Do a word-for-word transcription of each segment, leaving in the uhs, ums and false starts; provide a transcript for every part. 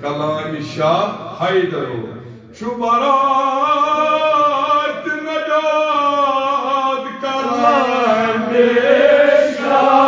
کلام شاہ حیدر۔ چھُ برات نجات کلام شاہ۔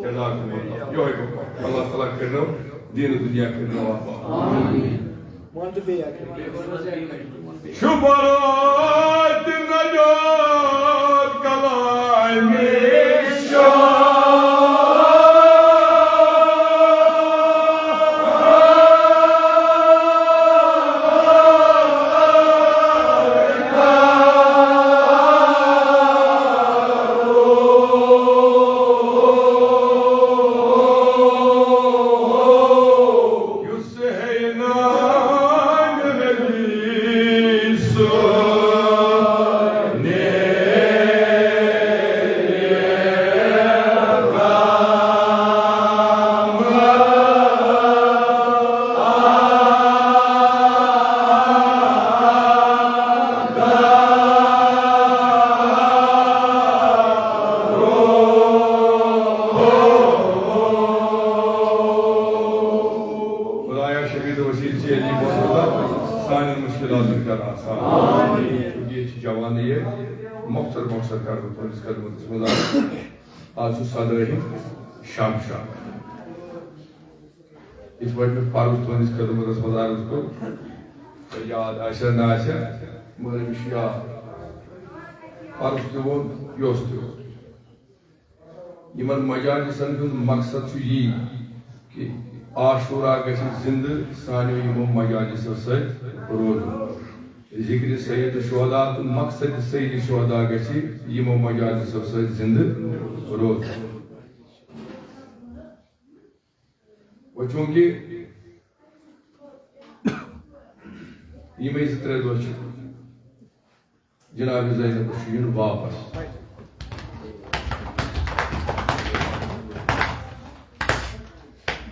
جزاکم اللہ۔ یۄہے گوٚو۔ اللہ تعالیٰ کٔرِنو دیٖن و دُنیا کٔرِنو آباد۔ آمین۔ وَن تہٕ بیٚیہِ اَکہِ لَٹہِ۔ چھُ برات نجات کلامِ شاہ۔ یُس ہے نام ربی سونے۔ خدایا، شفیع وسیل چی علی محمد، سانٮ۪ن مُشکِلاتَن کر آسان۔ آمین۔ یہ چھ جوان یہ مۄخصر مۄخصر کر بہٕ تُہٕنٛدِس خدمتس منٛز آز۔ آز چھُ صدرٲہِم شب شب۔ یِتھ پٲٹھۍ مےٚ پرُس تُہٕنٛدِس خدمتس منٛز عرض کوٚر، تۄہہِ یاد آسہِ ہا نہ آسہِ ہا، مگر أمِس چھُ یاد۔ پرُس تہِ ووٚن، یوٚس تہِ ووٚن۔ یِمن مجالسن ہُنٛد مقصد چھُ یی کہِ عاشورہ گژھِ زِندٕ سانیو یِمو مجالسو سۭتۍ روزُن۔ ذکر سید شہداء تہٕ مقصد سید شہداء گژھِ یِمو مجالسو سۭتۍ زِندٕ روزُن۔ وۄنۍ چوٗنٛکہِ یِمے زٕ ترٛےٚ دۄہ چھِ، جناب زینبس چھُ یُن واپس۔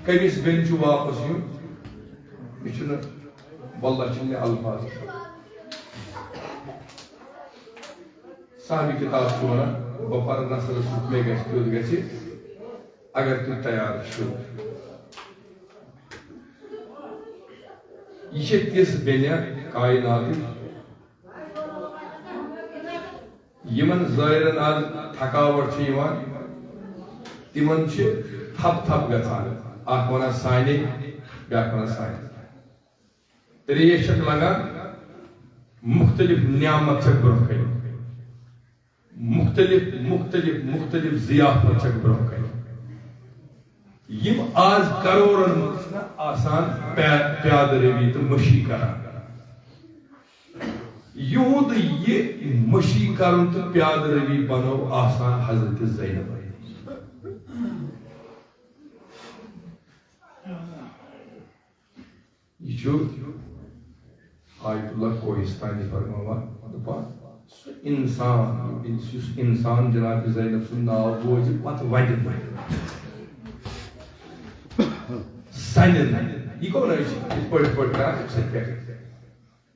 کٔمِس بیٚنہِ چھُ واپس یُن؟ مےٚ چھُنہٕ، واللہ چھِنہٕ مےٚ الفاظ۔ صاحبِ کتاب چھُ ونان، بہٕ پرٕ نثرس سۭتۍ، مےٚ گژھِ تیُتھ گژھِ، اگر تُہۍ تیار چھِو۔ یہِ چھِ تِژھ بیٚنہِ کائناتٕچ، یِمن زٲیرن از تھکاوٹ چھِ یِوان، تِمن چھِ تھپھ تھپھ گژھان، اکھ ونان سانے، بیاکھ ونان سانے۔ تریش چھکھ لگان، مختلف نعمت چھکھ برونٛہہ کنہِ، مختلف، مختلف، مختلف ضیافت چھکھ برونٛہہ کنہِ۔ یِم آز کرورن منٛز چھِنہ آسان پیا-، پیادٕ روی تہٕ مٔشی کران۔ یِہُنٛد یہِ مٔشی کرُن تہٕ پیادٕ روی بنوو آسان حضرت زینب۔ یہِ چھُ آیت اللہ کوہستانی فرماوان، دپان، سُہ انسان، یُس انسان جناب زینب سُنٛد ناو بوزِ، پتہٕ ونہِ، سنہِ نہٕ۔ یہِ گوٚو نہٕ أسۍ یِتھ پٲٹھۍ، یِتھ پٲٹھۍ کران اَمہِ سۭتۍ پٮ۪ٹھ،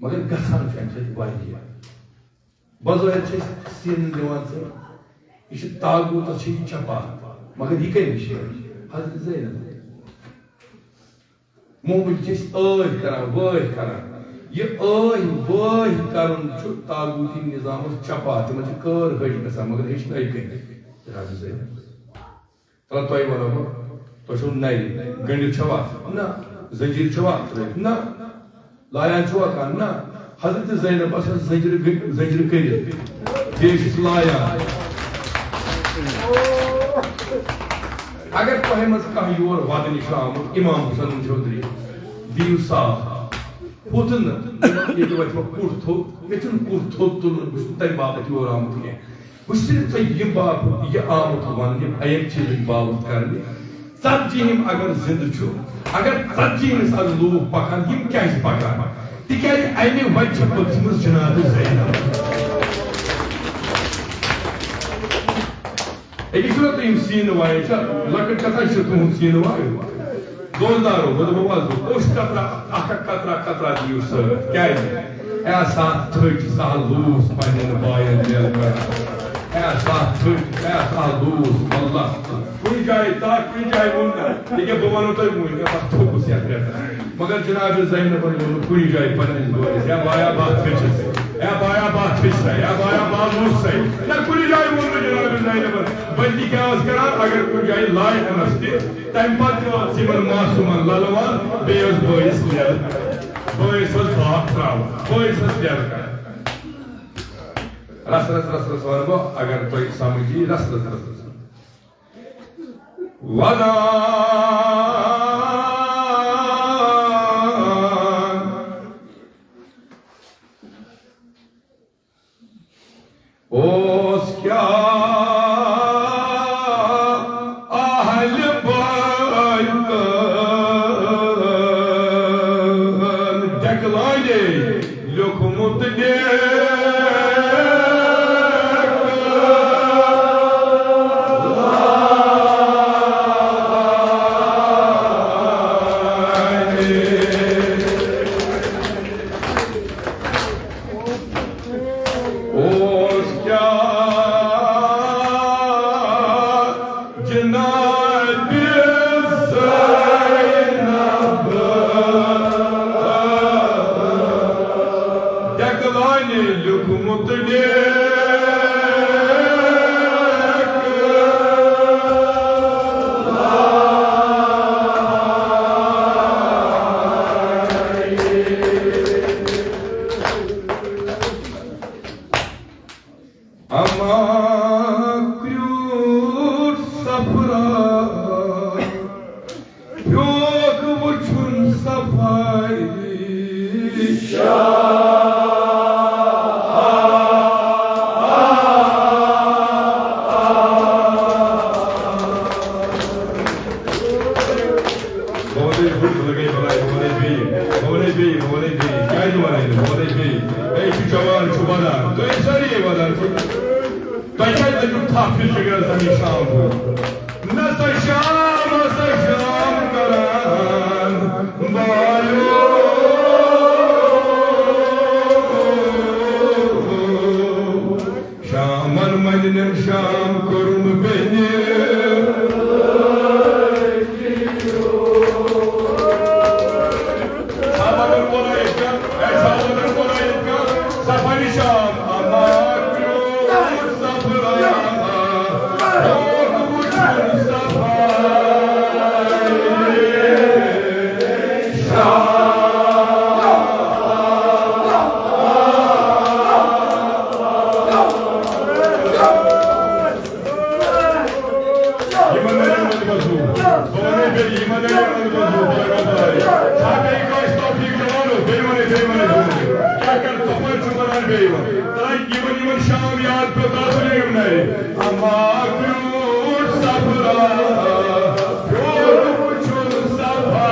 مگر گژھان چھُ اَمہِ سۭتۍ واریاہ۔ بظٲہِر چھِ أسۍ سیٖنہٕ دِوان ژٕ، یہِ چھِ طاغوٗتَس چھِ یہِ چپان، مگر یہِ کَمہِ نِش چھِ؟ حضرت زینب۔ معموٗلی چھِ أسۍ ٲہۍ کران، وٲہۍ کران۔ یہِ ٲہۍ وٲہۍ کرُن چھُ طاغوٗتی نظامَس چپان، تِمَن چھِ کٲر ۂج گژھان، مگر ہیٚچھ نہٕ أکۍ کٔنۍ۔ حضرت زینب۔ ترٛا تۄہہِ وَنو بہٕ، تۄہہِ چھُو نَرِ، گٔنٛڈِتھ چھَوا؟ نہ۔ زنجیٖر چھَوا ترٛٲوِتھ؟ نہ۔ لایان چھُوا کانٛہہ؟ نہ۔ حضرت زینبس ٲس زنجیٖر گٔ-، زنجیٖر کٔرِتھ۔ بیٚیہِ چھِس لایان۔ اگر تۄہہِ منٛز کانٛہہ یور وَدنہِ چھُ آمُت، امام حسن چودھری، دِیِو ساتھ۔ ہُتھ نہٕ، ییٚتہِ وَتہِ وۄنۍ کُٹھ تھوٚد، مےٚ چھُنہٕ کُٹھ تھوٚد تُلُن، بہٕ چھُس نہٕ تَمہِ باپتھ یور آمُت کینٛہہ۔ بہٕ چھُس صرف تۄہہِ یہِ باپتھ، یہِ آمُت وَننہِ، اَمہِ چیٖزٕچ باپتھ کرنہِ۔ ژتجی ہِم اگر زِندٕ چھُ، اگر ژتجی ہِمِس از لوٗکھ پکان، یِم کیازِ پکان؟ تِکیازِ اَمہِ وَتہِ چھِ پٔکمٕژ جناب زینب۔ أکِس چھُنہ تُہۍ یِم سیٖنہٕ وایان چھا؟ لۄکٕٹ کتھا چھِ تُہُنٛد سیٖنہٕ وایُن۔ دوستدارو، بہٕ دَپہو آز، اوٚش قطرہ، اکھ اکھ قطرہ، قطرہ دِیِو سۭتۍ۔ کیازِ؟ اے سا تھٔج سا لوٗس پننٮ۪ن باین میل کران۔ اے سا تھٔج، اے سا لوٗس، واللہ۔ کُنہِ جایہِ تا، کُنہِ جایہِ ووٚن نہ، ییٚکیٛاہ بہٕ وَنو تۄہہِ وُنۍ، مےٚ پتہٕ تھوٚکُس یَتھ رٮ۪تَس۔ مگر جناب زینبن ووٚن کُنہِ جایہِ پننِس بٲیِس، یا بایا باتھ پھِرِ چھَس، یا بایا باتھ پھِرِ سا، یا بایا باتھ لوٗس سا۔ نہ، کُنہِ جایہِ ووٚن نہٕ جناب زینبن۔ بلکہِ کیٛاہ ٲس کران، اگر کُنہِ جایہِ لایہِ ہنس تہِ، تمہِ پتہٕ تہِ ٲس یِمن معصوٗمن للہٕ وان، بیٚیہِ ٲس بٲیِس لٮ۪ل، بٲیِس ٲس باپھ تراوان، بٲیِس ٲس لٮ۪ل کران۔ رس رس رس رس ونہٕ بہٕ، اگر تۄہہِ سمجھ یی، رس رس رس رس۔ ودان۔ اوس کیٛاہ اہلِ بیتَن ڈٮ۪کہٕ لانہِ لیوٚکھمُت ڈیکہٕ؟ اوس کیٛاہ جناب زینب ڈٮ۪کہٕ لانہِ لیوٚکھمُت ڈیکہٕ؟ اما کرٛیوٗٹھ صفرا، پھیوکھ وُچھُن صفائی شاہ۔ بہٕ وَنَے، بہٕ لَگَے بَلاے، بہٕ وَنَے بیٚیہِ، بہٕ وَنَے بیٚیہِ، بہٕ وَنَے بیٚیہِ۔ کیٛازِ وَنَے نہٕ؟ بہٕ وَنَے بیٚیہِ۔ ہے، یہِ چھُ جوان، چھُ وَدان۔ تُہۍ ٲسِو سٲری وَدان۔ تۄہہِ کیٛازِ لٔجِو تھپھ ہِش فِکرَس اَمہِ شام کُن؟ نہ سا شام، نہ سا شام کران بایو۔ شامن منٛدنٮ۪ن شام کوٚرُم بیٚنہِ۔ شامن ووٚن یِتھ کٔنۍ، اے، شامن ووٚن یِتھ کٔنۍ، صفائی شام، اما کیوں صفرا، لوگ وُچھُن صفائی۔ یِمن نَرٮ۪ن منٛز بَسو۔ بہٕ وَنَے بیٚیہِ، یِمن نَرٮ۪ن منٛز بَسو۔ بہٕ وَنَے بیٚیہِ۔ چھا بیٚیہِ کٲنٛسہِ توفیٖق جوانو؟ بیٚیہِ وَنَے، بیٚیہِ وَنَے، بیٚیہِ وَنَے۔ کیٛاہ کَرٕ، ژۄپٲرۍ چھُ وَنان بیٚیہِ وَنہٕ۔ ترٛاے یِمن، یِمن شام یاد پیوٚو، ترٛاو تُلِو یِم نَرِ۔ اما کرٛیوٗٹھ صفرا، کرٛیوٗٹھ وُچھُن صفا۔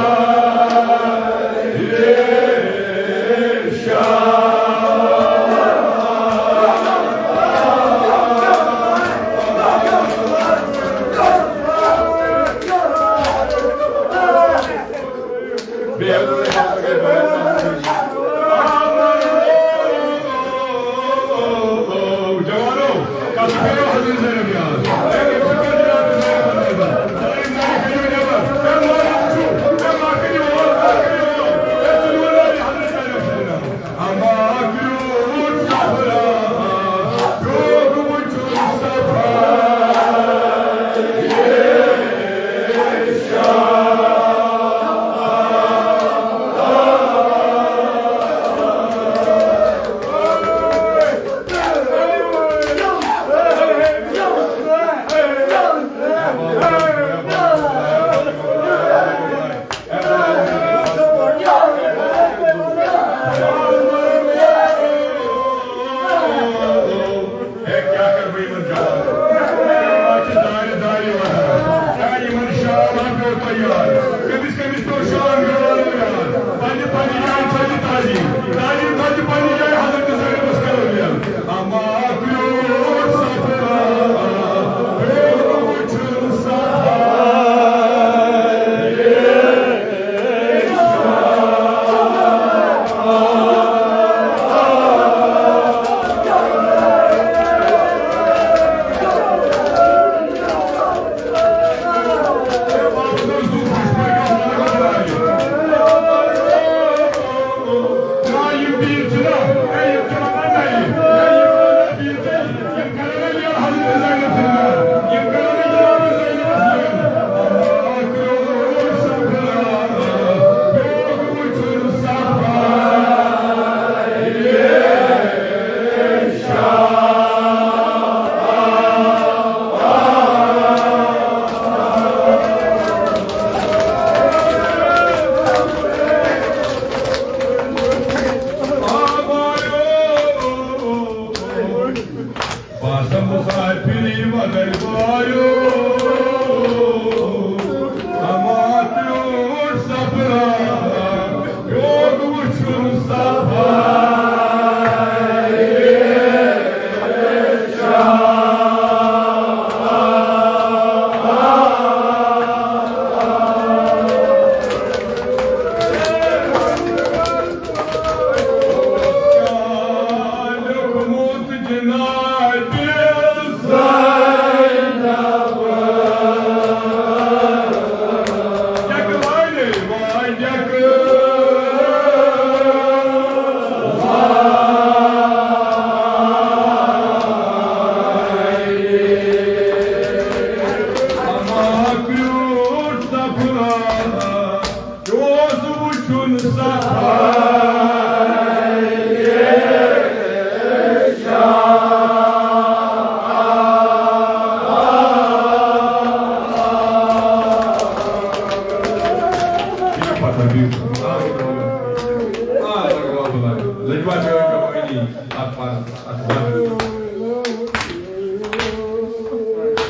اوس وُچھُن صفا۔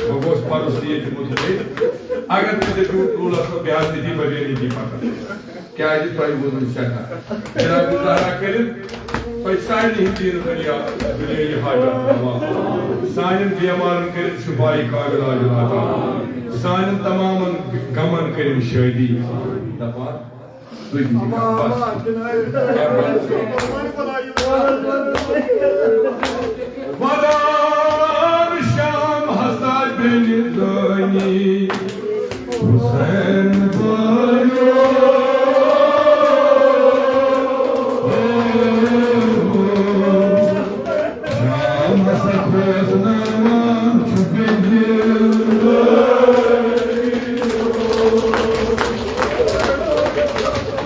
بہٕ گوٚژھ پَرُس تہِ ییٚتہِ مُترٲیِتھ۔ اگر تُہۍ دٔپِو، ٹوٗلَس منٛز بیٚہہ تٔتی، بہٕ بیٚہمہٕ ییٚتی پَتہٕ۔ کیٛازِ تۄہہِ ووٚنوٕ سٮ۪ٹھاہ۔ جناب مظاہرہ کٔرِتھ، تۄہہِ سارنٕے ہِنٛدۍ دیٖنہٕ دُنیا، دُنیاہی حاجات روا۔ سانٮ۪ن بیمارَن کٔرِتھ شفایہِ کاملہ عاجلہ عطا۔ سانٮ۪ن تمامَن غمَن کٔرِو شٲدی۔ دَپان، تُہۍ تہِ چھِو بس۔ ودان شام ہسا بیٚنہِ زٲنی۔ حسین بایو، شام ہسا کھوژناوان چھُ بیٚنہِ۔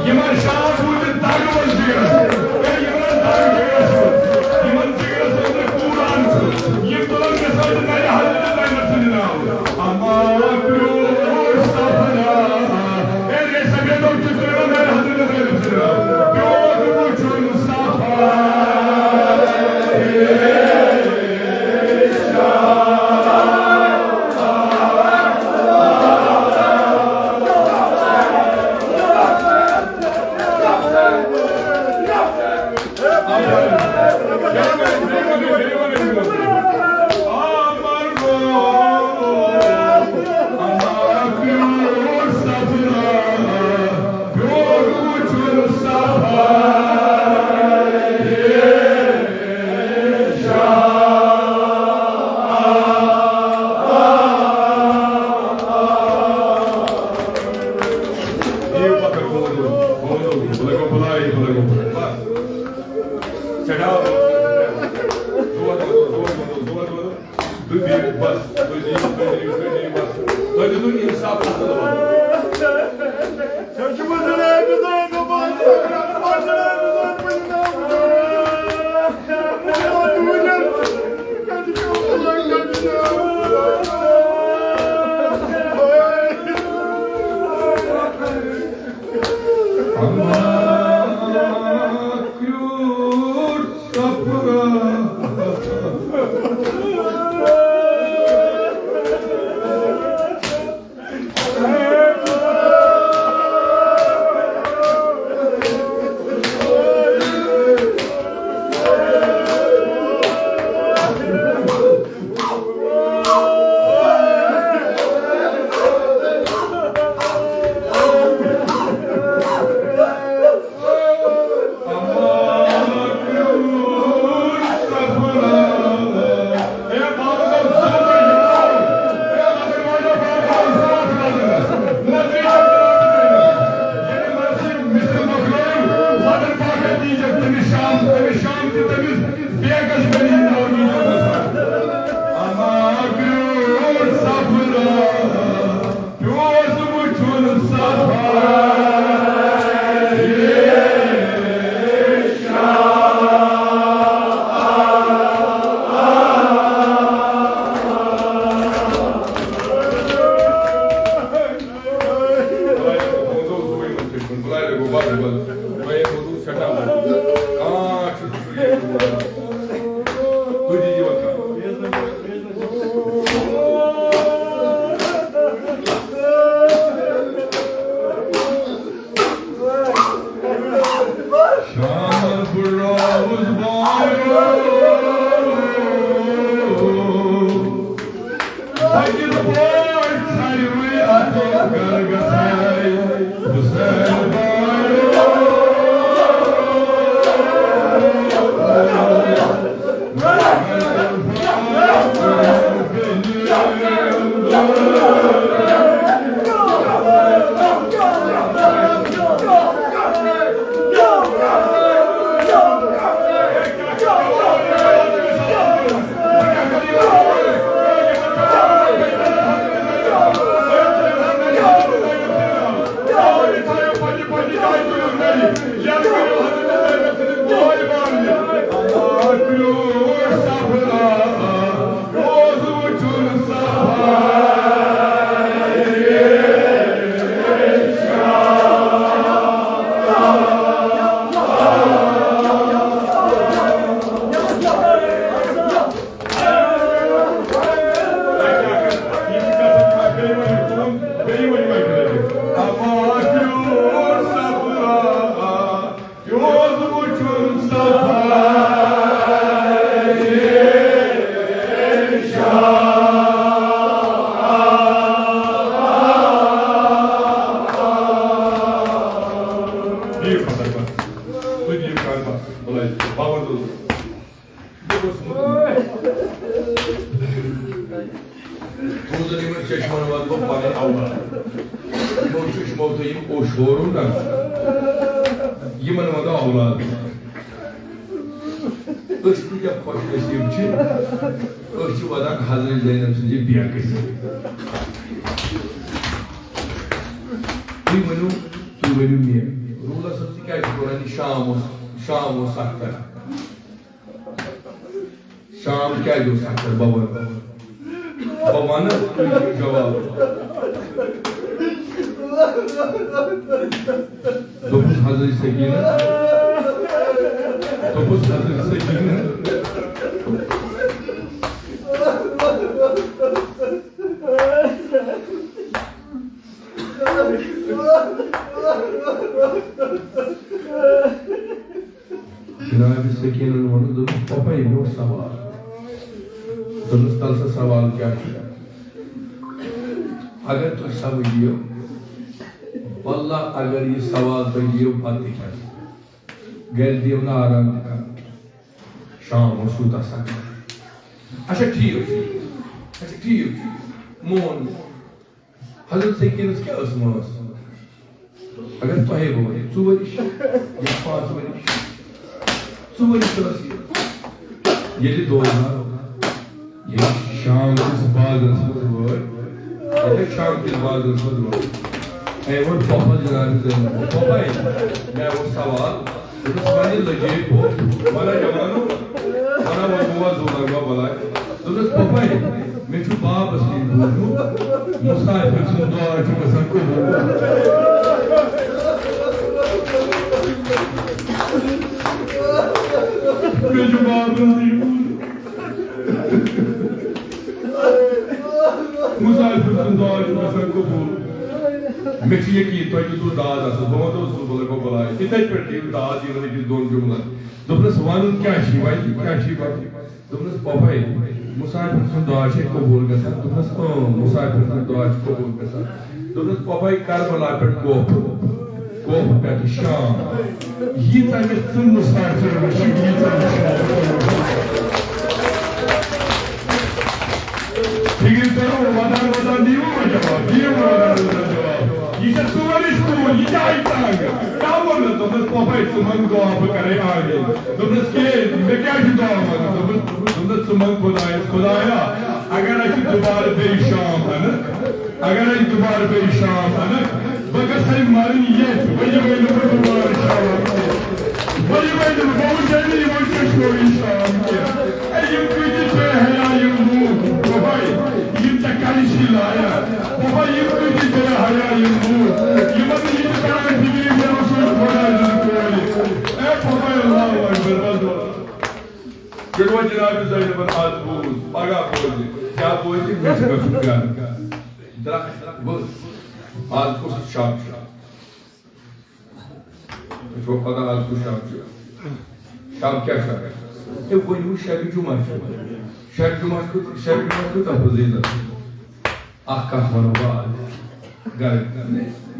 یِمن شام روٗدِ دگ منٛز جِگرس، اے یِمن دگ جِگرس منٛز، یِمن جِگرس منٛز نہٕ کوٗران چھُ، یِم تُلن مثال نرِ حضرت زینب سٕنٛدِ ناوٕ۔ اما پیوٗر صفرا۔ اے، اے سبیتو کِتھ کٔنۍ وَنان حضرت زینب سٕنٛدِ ناوٕ؟ پیوٗر وٕچھُن صفا۔ سٮ۪ٹھاہ۔ زور، زور، زور، زور، زور، زور۔ تُہۍ دِیِو بس، تُہۍ دِیِو، تُہۍ دِیِو، تُہۍ دِیِو بس۔ تُہۍ دِتُن اِنصاف اَصٕل پٲٹھۍ۔ شامَس بُڈراوُس بایو، بہٕ کِتھ پٲٹھۍ ژھرِوٕے اَتھ گَرٕ گژھے؟ حُسین بایو۔ پاکیو صفا، یوز وچھن صفا۔ دِیِو خۄداے پتھ۔ تُہۍ دِیِو خۄداے پتھ۔ بُلٲیِو۔ بابا دوٗر۔ بوٗزُن یِمن چشمن منٛز گوٚو پنٕنۍ اولاد۔ یِمو چشمو تہٕ یِم اوٚش ہورُن نا، یِمن منٛز گوٚو اولاد۔ أسۍ کۭتیٛاہ خۄش نصیٖب چھِ، أسۍ چھِ وَدان حضرت زینب سٕنٛزِ بیکہٕ سۭتۍ۔ تُہۍ ؤنِو، تُہۍ ؤنِو مےٚ، روٗلَس منٛز تہِ کیٛازِ چھُ وَنان یہِ شام اوس، شام اوس سَتھ کران؟ شام کیٛازِ اوس اختر؟ بہٕ وَنہٕ۔ بہٕ وَنہٕ، تُہۍ دِیِو جواب۔ دوٚپُس حضرت سکینہ۔ دوٚپُس حضرت سکینہ۔ جناب سکینن ووٚنُن، دوٚپُن، "پۄپھے، مےٚ اوس سوال۔" دوٚپنَس، "تَل سا، سوال کیٛاہ چھُ؟ اگر تُہۍ سمجھ یِیو، واللہ اگر یہِ سوال تۄہہِ یِیو پتہٕ تہِ کھٮ۪نہٕ، گرِ دِیو نہٕ آرام تہِ کرُن۔ شام اوس یوٗتاہ سخت۔" اچھا، ٹھیٖک چھُ۔ اچھا، ٹھیٖک چھُ۔ مون۔ حضرت سکینس کیٛاہ ٲس وٲنٛس؟ اگر تۄہے بہٕ وَنہٕ، ژور ؤرِش یا پانٛژھ ؤرِش، ژور ؤرِش ٲس یہِ۔ ییٚلہِ دوران، ییٚلہِ شام کِس بازرس منٛز وٲتۍ، ییٚلہِ شام کِس بازرس منٛز وٲتۍ، أمۍ ووٚن پۄپھس جناب زینبس، "پۄپھے، مےٚ اوس سوال۔" دوٚپنَس، "وَنہِ لٔجے بہٕ، وَنہ جوانو، وَنہ وَنہٕ بہٕ وَ زُو لَگہٕ بہٕ بَلاے۔" دوٚپنَس، "پۄپھے، مےٚ چھُ بابَس نِش بوٗزمُت، مُسافِر سُنٛد دُعا چھُ گژھان قبوٗل۔" مےٚ چھُ بابَس نِش بوٗزمُت۔ مُسافِر سُنٛد دُعا چھُ گژھان قبوٗل۔ مےٚ چھُ یقیٖن تۄہہِ دیُتوٕ داد اَصٕل۔ بہٕ وَنہٕ اوسُس بہٕ لَگو بَلاے۔ تِتھَے پٲٹھۍ دِیِو داد یِمَن أکِس دۄن جُملَن۔ دوٚپنَس، "وَنُن کیٛاہ چھُے وۄنۍ؟ کیٛاہ چھُے وَنُن؟" دوٚپنَس، "پۄپھے، مُسافِر سُنٛد دُعا چھے قبوٗل گژھان؟" دوٚپنَس، "اۭں، مُسافِر سُنٛد دُعا چھُ قبوٗل گژھان۔" دوٚپنَس، "پۄپھے، کربلا پٮ۪ٹھ کوفہٕ۔" کوفہٕ پٮ۪ٹھٕ شام۔ ییٖژاہ مےٚ ژٕ مُسافِر وٕچھِکھ، ییٖژاہ وٕچھِکھ۔ فِکرِ تٔرٕو، ودان ودان دِیِو وۄنۍ جواب، دِیِو وۄنۍ ودان ودان جواب۔ یہِ چھےٚ سٲنۍ سکوٗل، یہِ کیٛاہ آیہِ تنٛگ؟ کیٛاہ ووٚنُس؟ دوٚپنَس، "پۄپھے، ژٕ منٛگ دُعا، بہٕ کَرَے آمیٖن۔" دوٚپنَس، "کیٛازِ؟ مےٚ کیٛاہ چھُ دُعا منٛگُن؟" دوٚپُن، دوٚپنَس، "ژٕ منٛگ خۄدایَس، خۄدایا، اگر اَسہِ دُبارٕ بیٚیہِ شام اَنَکھ، اگر اَسہِ دُبارٕ بیٚیہِ شام اَنَکھ، بہٕ گژھَے مَرٕنۍ ییٚتھۍ، بہٕ یِمَے نہٕ بہٕ دُبارٕ شام کینٛہہ۔ بہٕ یِمَے نہٕ، بہٕ وٕچھَے نہٕ یِمَن چٔشمو یہِ شام کینٛہہ۔" اے، یِم کۭتِتھ بے حیا یِم لوٗکھ، بۄباے، یِم ژےٚ کَرِ چھی لایان۔ بۄباے، یِم کۭتِتھ بے حیا یِم لوٗکھ، یِمَن نہٕ یہِ تہِ تَران فِکرِ، مےٚ اوس وۄنۍ خۄداے دیُت کورِ۔ اے، بۄباے، اللہ اکبر، بس، بس۔ ییٚلہِ وۄنۍ جناب زینبن از بوٗز، پگاہ بوزِ، کیٛاہ بوزِ، مےٚ چھُ گژھُن گرٕ۔ درٛا-، بہٕ، از کُس شب چھُ؟ تۄہہِ چھو پتہ از کُس شب چھُ؟ شب کیٛاہ چھُ؟ ہے، ؤنِو شبِ جمعہ چھُ۔ شبِ جمعہ چھُ، شبِ جمعہ کۭژاہ فضیلت چھِ؟ اکھ کتھ ونو بہٕ از۔ گرٕ،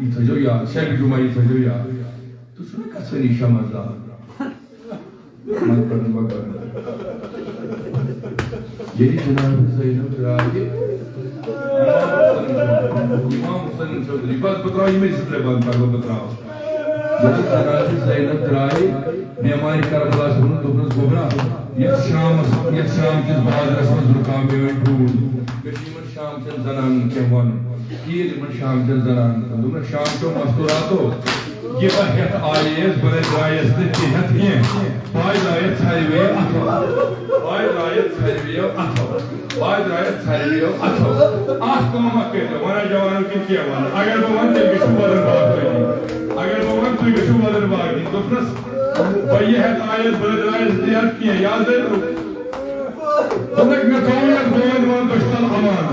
یہِ تھٲیزیو یاد، شبِ جمعہ یہِ تھٲیزیو یاد۔ تُہۍ چھِو نا گژھٲنی شمع زالان؟ من پنُن مگر۔ ییٚلہِ جناب زینب درٛایہِ، امام حسین چوٗدری، بس بہٕ ترٛاوٕ یِمے زٕ ترٛےٚ بند پگاہ بہٕ ترٛاوٕ۔ ییٚلہِ جناب زینب درٛایہِ بیمارِ کربلاہس منٛز، دوٚپنس، "گوٚبرا، یتھ شامس، یتھ شام کِس بازرس منٛز رُکاو میٲنۍ ڈوٗنۍ۔ مےٚ چھُ یِمن شام چٮ۪ن زنانن کینٛہہ وَنُن۔" تیٖر یِمن شام چٮ۪ن زنانن کُن۔ دوٚپنَس، "شام چٮ۪و مستوٗراتو، یہِ بہٕ ہٮ۪تھ آییس، بہٕ نَے درٛایس نہٕ تہِ ہٮ۪تھ کینٛہہ۔ پاے درٛایس ژھرِوٕیو اَتھو۔ پاے درٛایس ژھرِوٕیو اَتھو۔ پاے درٛایس ژھرِوٕیو اَتھو۔ اَکھ کٲم اَکھ کٔرۍزیو، وَنان جوانو کِنہٕ کینٛہہ وَنان۔ اگر بہٕ وَنہٕ، تیٚلہِ گٔژھِو وۄدن باغ کٔرِنۍ۔ اگر بہٕ وَنہٕ، تُہۍ گٔژھِو وۄدن باغ کِنۍ۔" دوٚپنَس، بہٕ یہِ ہٮ۪تھ آیس، بہٕ نَے درٛایس نہٕ تہِ ہٮ۪تھ کینٛہہ۔ یاد ہے؟ دوٚپمَکھ، مےٚ تھوٚو یَتھ بٲنۍ وٲنۍ دٔچھتَل اَمان۔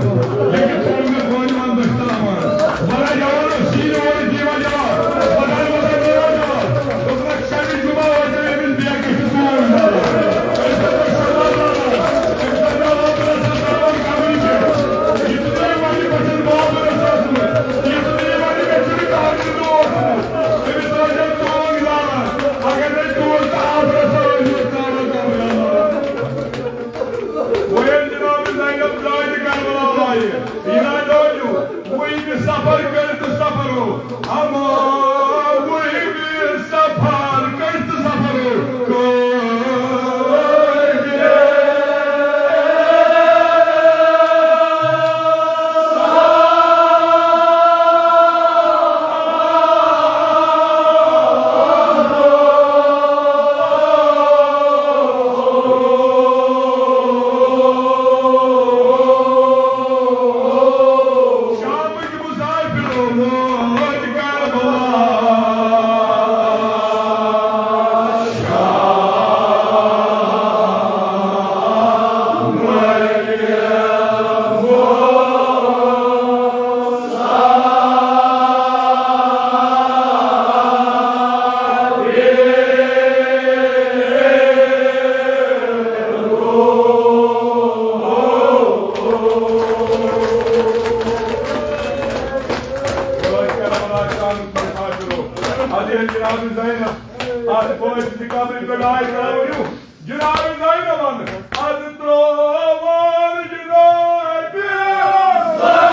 لیکِن تھوٚو مےٚ بٲنۍ وٲنۍ دٔچھتَل اَمان۔ وَلہٕ جوانو، سیٖنہٕ وٲلۍ حضرت جناب زینب، اتھ پٲٹھۍ تہِ قبرِ پٮ۪ٹھ آیہِ ترٛاونہٕ۔ جناب زینبن اتھ ترٛووُن جناب زینب۔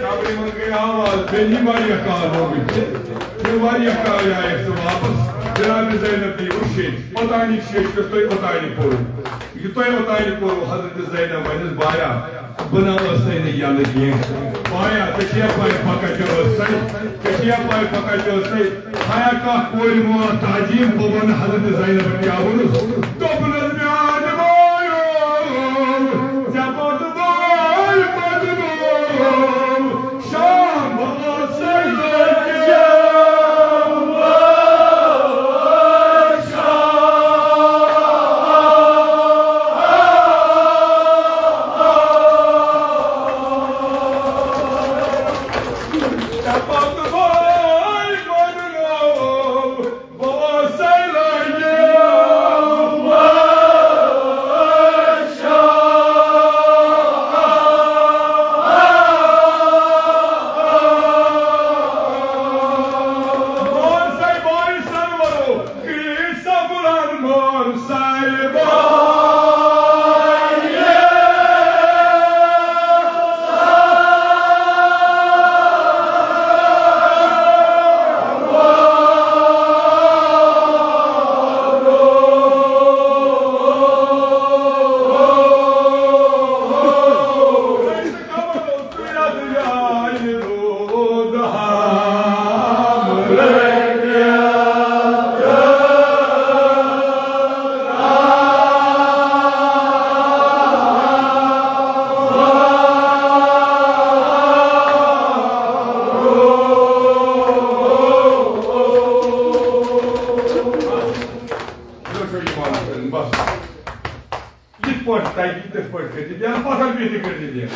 قبرِ منٛز گٔے آواز، بیٚیہِ واریاہ کال روٗدۍ۔ بیٚیہِ واریاہ کال آیَکھ ژٕ واپس۔ جناب زینب دی وٕچھِتھ، اوٚتانیُک شیٚچھ یُس تۄہہِ اوٚتانیُک کوٚروٕ۔ یہِ تۄہہِ اوٚتانۍ کوٚروٕ حضرت زینب ونٮ۪س، بایا، بہٕ نہ ٲسَے نہٕ یَلہٕ کینٛہہ۔ بایا، ژےٚ چھےٚ پَے بہٕ کَتہِ ٲسَے؟ ژےٚ چھےٚ پَے بہٕ کَتہِ ٲسَے؟ ہایا کانٛہہ کورِ مول تعظیٖم، بہٕ وَنہٕ حضرت زینب کیٛاہ ووٚنُس؟ دوٚپنَس، میٛانہِ بایو، ژےٚ پَتہٕ بوے، پَتہٕ بوے۔ شام آسے لٲگِتھ۔ بس۔ یِتھ پٲٹھۍ تَگہِ، تِتھ پٲٹھۍ کٔرۍ زِ بیان، پَتھر بِہِتھ تہِ کٔرۍ زِ بیان۔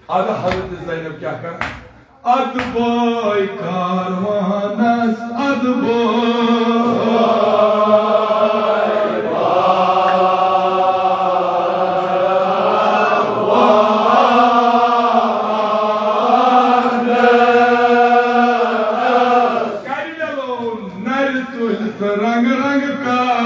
اَدٕ حضرت زینب کیٛاہ کَران؟ اَدٕ بٲے کاروانَس، اَدٕ بٲے۔ کَرِ مےٚ لوٚم نَرِ تُلۍ تہٕ رنٛگ رنٛگ کارِ۔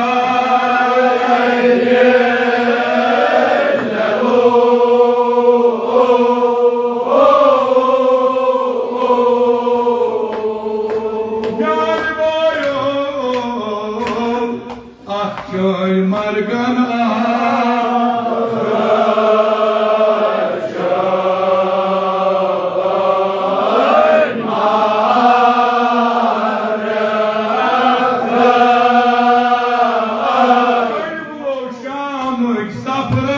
میٛانہِ بایو، اکھ چٲنۍ مرگن اکھ۔ شامٕکۍ سفرٕ۔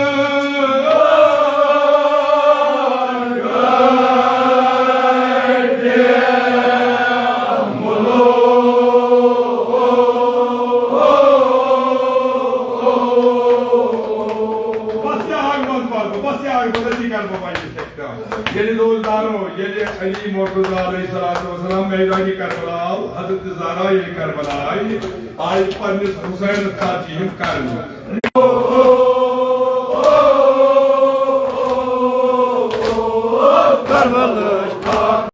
بس یہِ اکھ بند پرٕ بہٕ، بس یہِ اکھ بند، أتی کرٕ بہٕ وۄنۍ یہِ سیٚکھ۔ ییٚلہِ دوستانو، ییٚلہِ علی مرتضیٰ علیہ الصلوۃ والسلام میدانِ کربلا آو، حضرت زہرا ییٚلہِ کربلا آیہِ، آیہِ پننِس حسینس ساتھ یِم کرنہِ۔